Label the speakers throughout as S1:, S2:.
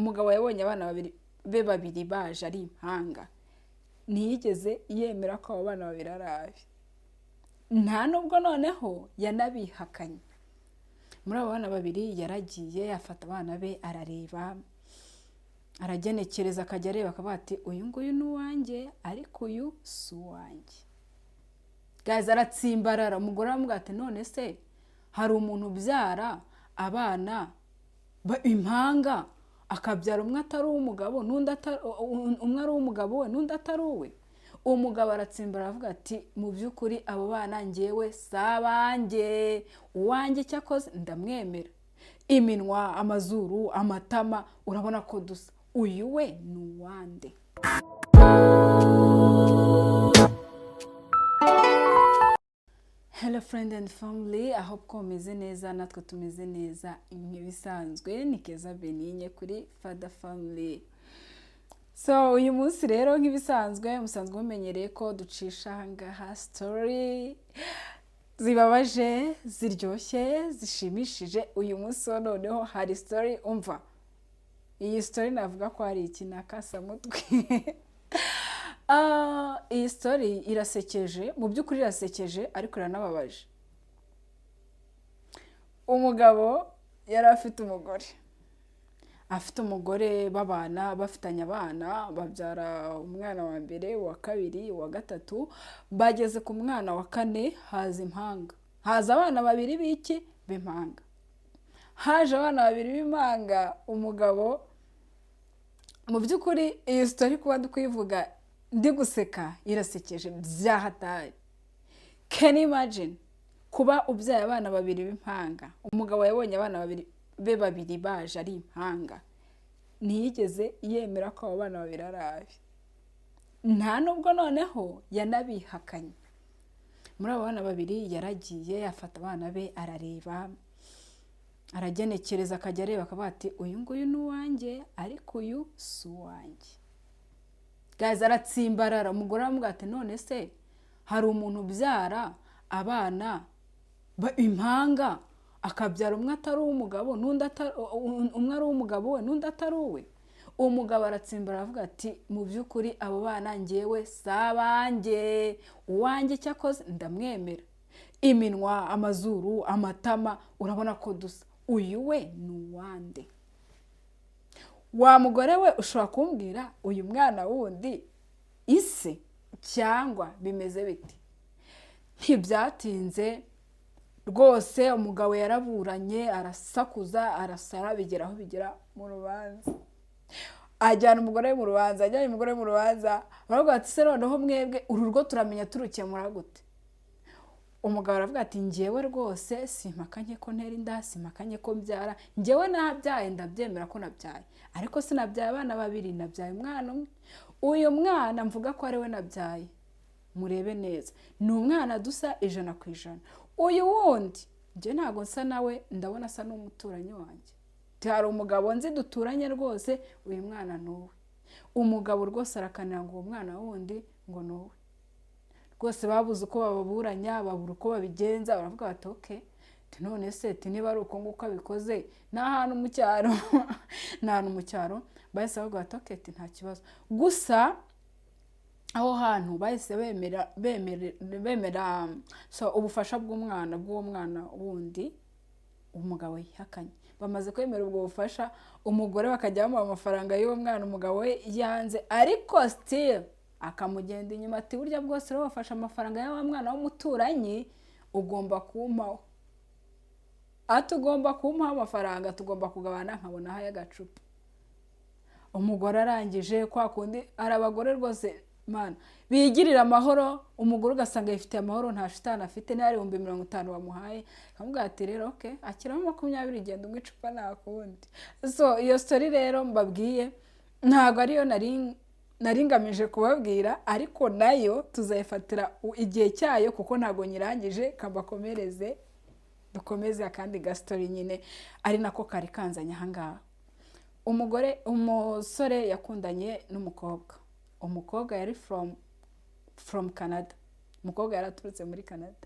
S1: Umugabo yabonye abana babiri be babiri baje ari impanga, ntiyigeze yemera ko abo bana babiri ari abe. Nta nubwo noneho yanabihakanye. Muri abo bana babiri yaragiye afata abana be, arareba, aragenekereza, akajya areba akavuga ati: "Uyu nguyu ni uwanjye, ariko uyu si uwanjye." Guys, aratsimbarara. Umugore aramubwira ati: "None se hari umuntu ubyara abana impanga, akabyara umwe atari uw'umugabo n'undi atari, umwe ari uw'umugabo we n'undi atari uwe?" Uwo mugabo aratsimbara, aravuga ati: "Mu by'ukuri abo bana ngewe si abanjye. Uwanjye cyakoze ndamwemera, iminwa, amazuru, amatama, urabona ko dusa. Uyu we ni uwande?" Hello friend and family, I hope ko mumeze neza. Natwe tumeze neza nk'ibisanzwe. Ni Keza Benigne kuri Father Family. So uyu munsi rero, nk'ibisanzwe, musanzwe mumenyereye ko ducisha ahangaha story zibabaje, ziryoshye, zishimishije. Uyu munsi wo noneho hari story, umva, iyi story navuga ko hari iki nakasamutwe. Iyi story irasekeje, mu by'ukuri irasekeje, ariko iranababaje. Umugabo yari afite umugore, afite umugore babana, bafitanye abana, babyara umwana wa mbere, uwa kabiri, uwa gatatu. Bageze ku mwana wa kane haza impanga, haza abana babiri b'iki? B'impanga. Haje abana babiri b'impanga. Umugabo, mu by'ukuri iyi story kuba ndi kuyivuga ndi guseka, irasekeje byahatari. Can you imagine kuba ubyaye abana babiri b'impanga? Umugabo yabonye abana babiri be babiri baje ari impanga, ntiyigeze yemera ko abo bana babiri ari abe. Nta nubwo noneho yanabihakanye. Muri abo bana babiri yaragiye afata abana be, arareba, aragenekereza, akajya areba akavuga ati: "Uyu nguyu ni uwanjye, ariko uyu si uwanjye." Guys, aratsimbarara. Umugore aramubwira ati: "None se hari umuntu ubyara abana impanga, akabyara umwe atari uw'umugabo n'undi atari, umwe ari uw'umugabo we n'undi atari uwe?" Uwo mugabo aratsimbara, aravuga ati: "Mu by'ukuri abo bana ngewe si abanjye. Uwanjye cyakoze ndamwemera, iminwa, amazuru, amatama, urabona ko dusa. Uyu we ni uwande?" Wa mugore we, ushobora kumbwira uyu mwana wundi ise cyangwa bimeze biti? Ntibyatinze rwose, umugabo yaraburanye, arasakuza, arasara, bigera aho bigera mu rubanza. Ajyana umugore we mu rubanza. Ajyanye umugore we mu rubanza, baravuga bati: "Se noneho mwebwe uru rugo turamenya turukemura gute?" Umugabo aravuga ati: "Ngewe rwose simpakanye ko ntera inda, simpakanye ko mbyara. Ngewe nabyaye, ndabyemera ko nabyaye, ariko sinabyaye abana babiri, nabyaye umwana umwe. Uyu mwana mvuga ko ari we nabyaye, murebe neza, ni umwana dusa 100%. Uyu wundi njye ntabwo nsa nawe, ndabona asa n'umuturanyi wanjye. Hari umugabo nzi duturanye rwose, uyu mwana ni uwe." Umugabo rwose arakanira ngo uwo mwana wundi ngo ni uwe. Rwose babuze uko bababuranya, babura uko babigenza. Baravuga bati: "Okay, none se niba ari uko nguko abikoze," ni ahantu mu cyaro, ni ahantu mu cyaro. Bahise bavuga bati: "Okay, nta kibazo." Gusa aho hantu bahise bemera so ubufasha bw'umwana, bw'uwo mwana wundi umugabo yihakanye. Bamaze kwemera ubwo bufasha, umugore bakajya bamuha amafaranga y'uwo mwana umugabo we yanze, ariko still akamugenda inyuma ati: "Burya bwose rero wafashe amafaranga ya wa mwana w'umuturanyi, ugomba kumpaho." Ati: "Ugomba kumpaho amafaranga, tugomba kugabana nkabonaho ay'agacupa." Umugore arangije, kwa kundi hari abagore rwose, mana, bigirira amahoro. Umugore ugasanga yifitiye amahoro, nta shitani afite. Niba ari 50,000 bamuhaye, akamubwira ati: "Rero okay, akiramo 20, genda unywe icupa, nta kundi." So iyo story rero mbabwiye ntabwo ariyo nari ngamije kubabwira, ariko nayo tuzayifatira igihe cyayo kuko ntabwo nyirangije. Kabakomereze, dukomeze akandi gastory nyine, ari nako kari kanzanye ahangaha. Umugore, umusore yakundanye n'umukobwa. Umukobwa yari from Canada, umukobwa yaraturutse muri Canada.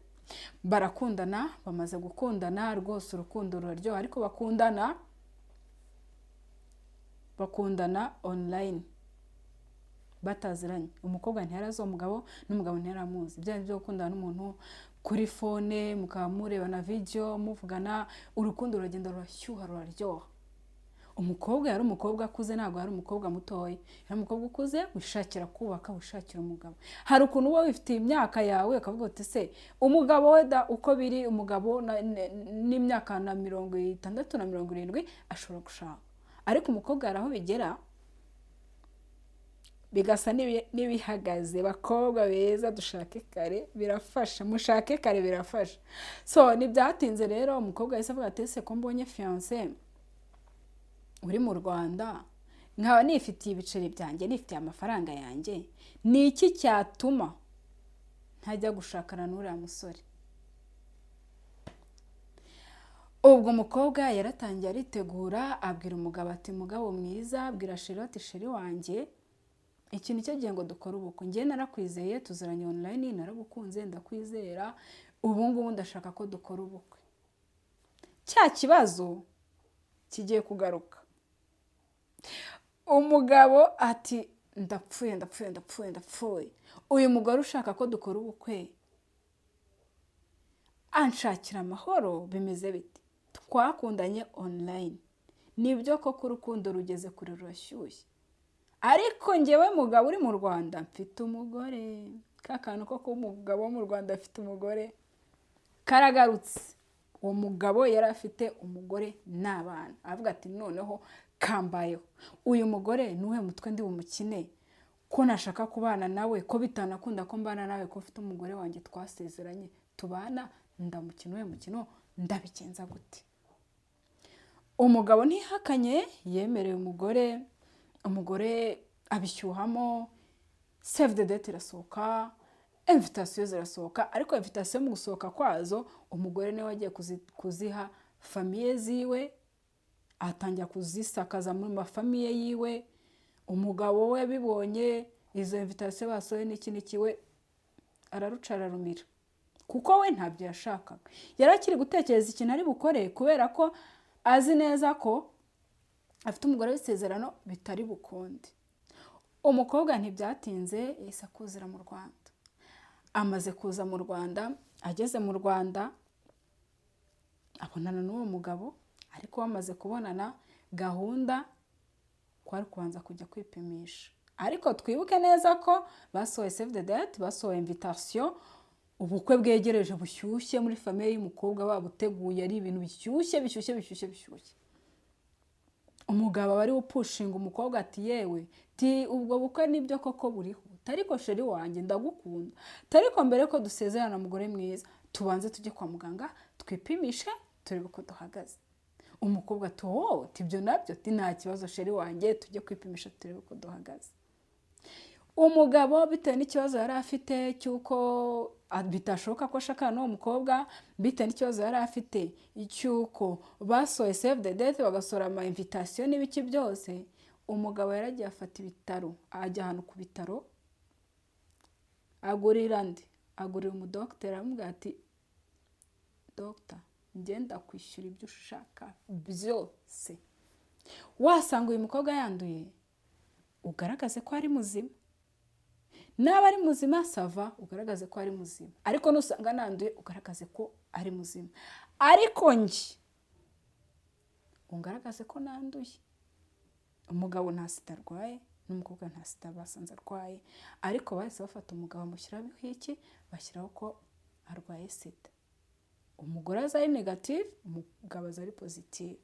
S1: Barakundana. Bamaze gukundana rwose urukundo ruraryoha, ariko bakundana Bakundana online bataziranye. Umukobwa ntiyari azi uwo mugabo, n'umugabo ntiyari amuzi. Bya byo gukundana n'umuntu kuri phone, mukaba murebana video, muvugana, urukundo ruragenda rurashyuha, ruraryoha. Umukobwa yari umukobwa akuze, ntabwo yari umukobwa mutoya, yari umukobwa ukuze wishakira kubaka, wishakira umugabo. Hari ukuntu uba wifitiye imyaka yawe, ukavuga uti: "Se umugabo we da?" Uko biri, umugabo n'imyaka na 60 na 70 ashobora gushaka, ariko umukobwa hari aho bigera bigasa n'ibihagaze. Bakobwa beza, dushake kare birafasha, mushake kare birafasha. So ntibyatinze rero, umukobwa yahise avuga ati: "Ese ko mbonye fiancé uri mu Rwanda, nkaba nifitiye ibiceri byanjye, nifitiye amafaranga yanjye, ni iki cyatuma ntajya gushakana n'uriya musore?" Ubwo umukobwa yaratangiye aritegura, abwira umugabo ati: "Mugabo mwiza," abwira chéri ati: "Chéri wanjye, ikintu cyo gihe ngo dukore ubukwe. Njye narakwizeye, tuziranye online, naragukunze, ndakwizera. Ubu ngubu ndashaka ko dukora ubukwe." Cya kibazo kigiye kugaruka. Umugabo ati: "Ndapfuye, ndapfuye, ndapfuye, ndapfuye! Uyu mugore ushaka ko dukora ubukwe anshakira amahoro, bimeze bite? Twakundanye online, nibyo koko, urukundo rugeze kure, rurashyushye, ariko ngewe mugabo uri mu Rwanda mfite umugore." Ka kantu ko kuba umugabo wo mu Rwanda afite umugore karagarutse. Uwo mugabo yari afite umugore n'abana. Aravuga ati: "Noneho kambayeho, uyu mugore nuwe mutwe ndi bumukine ko nashaka kubana nawe, ko bitanakunda ko mbana nawe, ko mfite umugore wanjye twasezeranye tubana? Ndamukina uwe mukino, ndabigenza gute?" Umugabo ntihakanye, yemereye umugore. Umugore abishyuhamo, save the date irasohoka, invitation zirasohoka. Ariko invitation mu gusohoka kwazo, umugore niwe wagiye kuziha famille ziwe, atangira kuzisakaza muri mafamille yiwe. Umugabo we abibonye izo invitation basohoye n'iki n'iki, we araruca ararumira, kuko we ntabyo yashakaga. Yari akiri gutekereza ikintu ari bukore, kubera ko azi neza ko afite umugore w'isezerano, bitari bukunde. Umukobwa ntibyatinze, yahise akuzira mu Rwanda. Amaze kuza mu Rwanda, ageze mu Rwanda abonana n'uwo mugabo. Ariko bamaze kubonana, gahunda kwari kubanza kujya kwipimisha. Ariko twibuke neza ko basohoye save the date, basohoye invitation, ubukwe bwegereje, bushyushye muri famille y'umukobwa, babuteguye, ari ibintu bishyushye, bishyushye, bishyushye, bishyushye. Umugabo aba ari upushinga umukobwa ati: "Yewe," ti, "ubwo bukwe nibyo koko buriho, ariko chéri wanjye, ndagukunda, ariko mbere ko dusezerana, mugore mwiza, tubanze tujye kwa muganga twipimishe, turebe uko duhagaze." Umukobwa ati: "Wowe," ibyo nabyo, ati: "Nta kibazo, chéri wanjye, tujye kwipimisha turebe uko duhagaze." Umugabo, bitewe n'ikibazo yari afite cy'uko bitashoboka ko ashakana n'uwo mukobwa, bitewe n'ikibazo yari afite cy'uko basohoye save the date, bagasohora ama invitation n'ibiki byose, umugabo yaragiye afata ibitaro, ajya ahantu ku bitaro, agurira andi, agurira umudogiteri, aramubwira ati: "Dogita, ngenda kwishyura ibyo ushaka byose, wasanga uyu mukobwa yanduye, ugaragaze ko ari muzima. Naba ari muzima, ça va, ugaragaze ko ari muzima, ariko nusanga nanduye, ugaragaze ko ari muzima, ariko njye ungaragaze ko nanduye." Umugabo nta sida arwaye, n'umukobwa nta sida basanze arwaye, ariko bahise bafata umugabo bamushyiraho iki? Bashyiraho ko arwaye sida. Umugore aza ari négative, umugabo aza ari positive.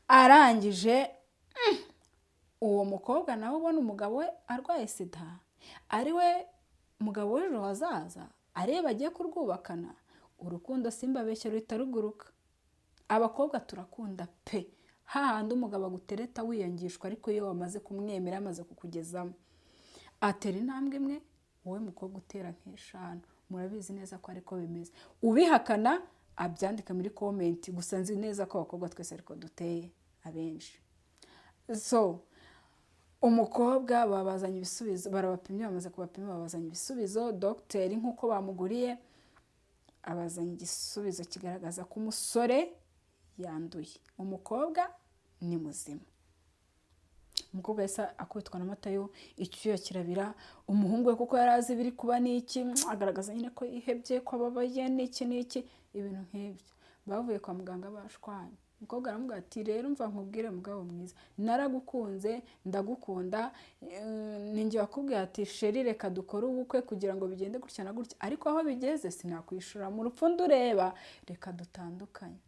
S1: Arangije, uwo mukobwa nawe ubona umugabo we arwaye sida, ari we mugabo w'ejo hazaza, areba agiye kurwubakana urukundo, simbabeshye, ruhita ruguruka. Abakobwa turakunda pe! Hahandi umugabo agutereta wiyangishwa, ariko iyo wamaze kumwemera, yamaze kukugezamo, atera intambwe imwe, wowe mukobwa utera nk'eshanu. Murabizi neza ko ariko bimeze. Ubihakana abyandika muri comment. Gusa nzi neza ko abakobwa twese ariko duteye abenshi. So umukobwa babazanye ibisubizo, barabapimye, bamaze kubapima babazanye ibisubizo. Dogiteri, nk'uko bamuguriye, abazanye igisubizo kigaragaza ko umusore yanduye, umukobwa Ni muzima. Umukobwa yahise akubitwa na Matayo, icyuya kirabira. Umuhungu we, kuko yari azi ibiri kuba n'iki, agaragaza nyine ko yihebye, ko ababaye, n'iki n'iki, ibintu nk'ibyo. Bavuye kwa muganga bashwanye. Umukobwa aramubwira ati: "Rero mva nkubwire, mugabo mwiza, naragukunze, ndagukunda, ninjye wakubwiye ati: 'Chéri, reka dukore ubukwe kugira ngo bigende gutya na gutya.' Ariko aho bigeze sinakwishura mu rupfu ndureba, reka dutandukanye."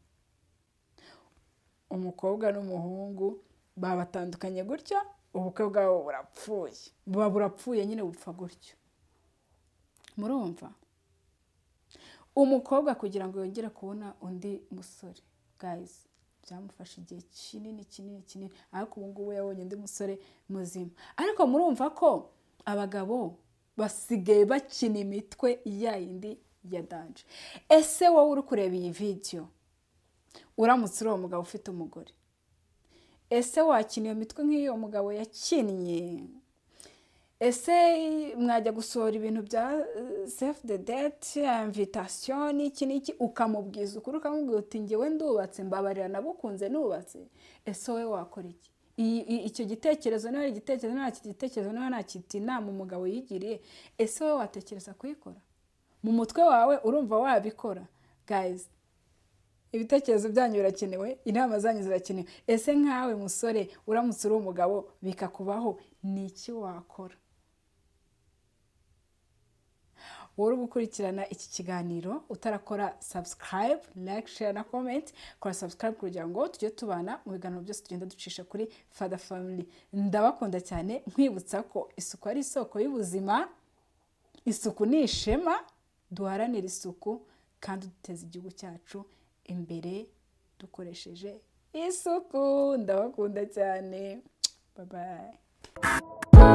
S1: Umukobwa n'umuhungu babatandukanye gutyo, ubukwe bwabo burapfuye, buba burapfuye nyine, bupfa gutyo. Murumva, umukobwa kugira ngo yongere kubona undi musore, guys, byamufashe igihe kinini kinini kinini, ariko ubu ngubu yabonye undi musore muzima. Ariko murumva ko abagabo basigaye bakina imitwe ya yindi ya danger. Ese wowe uri kureba iyi vidiyo, uramutse uri uwo mugabo ufite umugore, ese wakina iyo mitwe nk'iyo mugabo yakinnye? Ese mwajya gusohora ibintu bya save the date, invitation, n'iki n'iki, ukamubwiza ukuri, ukamubwira uti: "Ngewe ndubatse, mbabarira, nagukunze nubatse"? Ese wowe wakora iki? Icyo gitekerezo, niba ari igitekerezo, niba iki gitekerezo, niba nakita inama umugabo yigiriye, ese wowe watekereza kuyikora mu mutwe wawe? Urumva wabikora? Guys, ibitekerezo byanyu birakenewe, inama zanyu zirakenewe. Ese nkawe musore, uramutse uri umugabo bikakubaho, ni iki wakora? Wowe uri gukurikirana iki kiganiro utarakora subscribe, like, share na comment, kora subscribe kugira ngo tujye tubana mu biganiro byose tugenda ducisha kuri Father Family. Ndabakunda cyane, nkwibutsa ko isuku ari isoko y'ubuzima, isuku ni ishema. Duharanire isuku kandi duteze igihugu cyacu imbere dukoresheje isuku. Ndabakunda cyane, bye bye.